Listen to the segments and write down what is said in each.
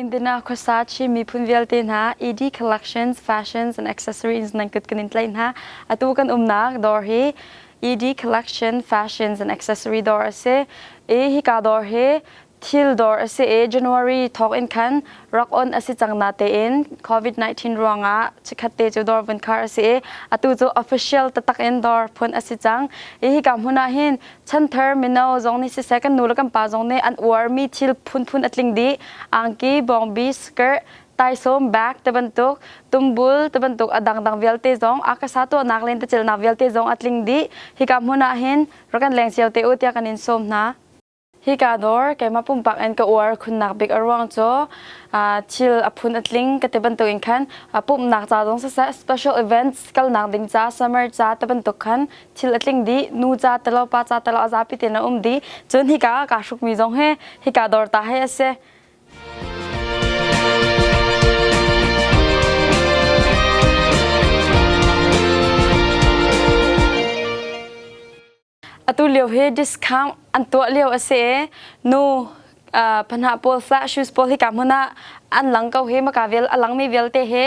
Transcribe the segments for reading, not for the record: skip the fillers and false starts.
Indiana khuasa Chin miphun vialte hna ED Collections, Fashions and Accessories nan kut kan in tlaih hna. Atu kan umnak dawr hi ED Collection, Fashions and Accessory dawr a si. I hika dawr hi thil dawr a si i January thawk in khan rak on a si cang na tein COVID-19 ruangah chikkhat te cu dawr vun khar a si i atu cu official taktak in dawr phun a si cang. I hika hmun ah hin chanthar mino zong nih siseh kan nu le kan pa zong nih an uarmi thil phunphun a tling dih. Angki, bawngbi, skirt, taisawm, bag te bantuk, tumbul te bantuk a dangdang vialte zong a kasa tuahnak len tecilnak vialte zong a tling dih. Hika hmun ah hin rak kan leng cio te u tiah kan in sawm hna. Hika dawr keimah pumpak in ka uar khunnak bik a ruang cu thil a phun a tling ka ti bantuk in khan pumhnak ca zong siseh special events kalnak ding ca summer ca ti bantuk khan thil a tling dih nu ca tilo pa ca tilo a zapi tein a um dih cun hika ah kaa hrukmi zong hi hika dawr ta hi a si. Atu lio hi discount an tuah lio a si i nu phanah pawl flat shoes pawl hika hmun ah an lang ko hi maka vial a langmi vialte hi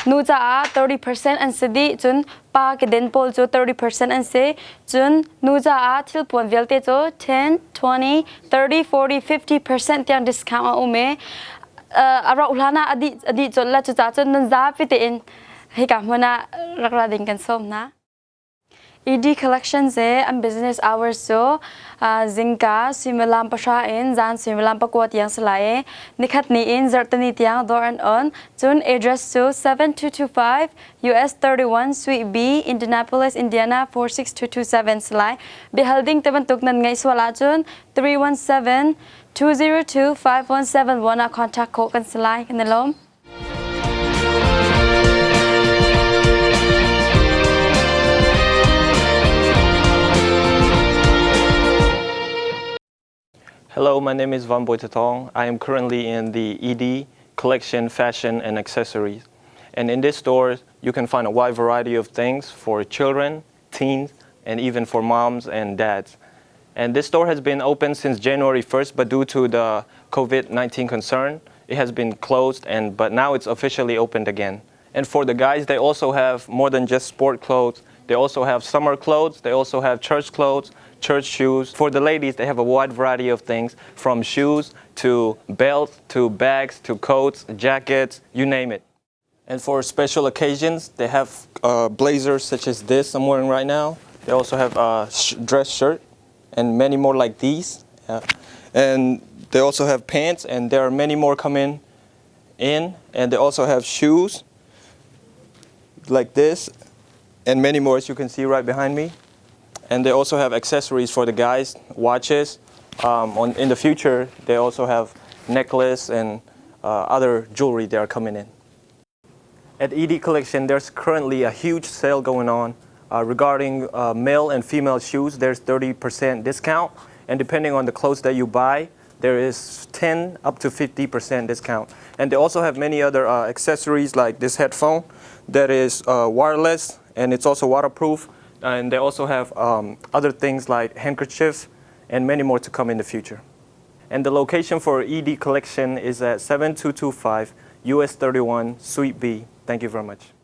nu caah 30% an si dih cun pa keden pawl cu 30% an si cun nu caah thilpuan vialte cu 10 20 30 40 50% tiang discount a um i a rauh hlan ah a dih a dih colh la cucaah cun nan zapi tein hika hmun ah rak ra ding kan sawm hna. ED Collections i an business hours cu zingka suimilam pahra in zan suimilam pakua tiang si lai i nikhat ni in zarhteni tiang dawr an on. Cun address cu 7225 US 31 Suite B, Indianapolis, Indiana 46227 si lai. Biahal ding te bantuk nan ngeih sual ahcun 317 202 5171 ah contact khawh kan si lai. Kan i lawm. Hello, my name is Van Boi Tatong. I am currently in the ED Collection Fashion and Accessories. And in this store, you can find a wide variety of things for children, teens, and even for moms and dads. And this store has been open since January 1st, but due to the COVID-19 concern, it has been closed, and but now it's officially opened again. And for the guys, they also have more than just sport clothes. They also have summer clothes. They also have church clothes, church shoes. For the ladies, they have a wide variety of things from shoes to belts to bags to coats, jackets, you name it. And for special occasions, they have blazers such as this I'm wearing right now. They also have a dress shirt and many more like these. Yeah. And they also have pants, and there are many more coming in. And they also have shoes like this and many more as you can see right behind me. And they also have accessories for the guys, watches. In the future, they also have necklace and other jewelry they are coming in. At ED Collection, there's currently a huge sale going on regarding male and female shoes. There's 30% discount, and depending on the clothes that you buy, there is 10 up to 50% discount. And they also have many other accessories like this headphone that is wireless and it's also waterproof. And they also have other things like handkerchiefs and many more to come in the future. And the location for ED Collection is at 7225 US 31 Suite B. Thank you very much.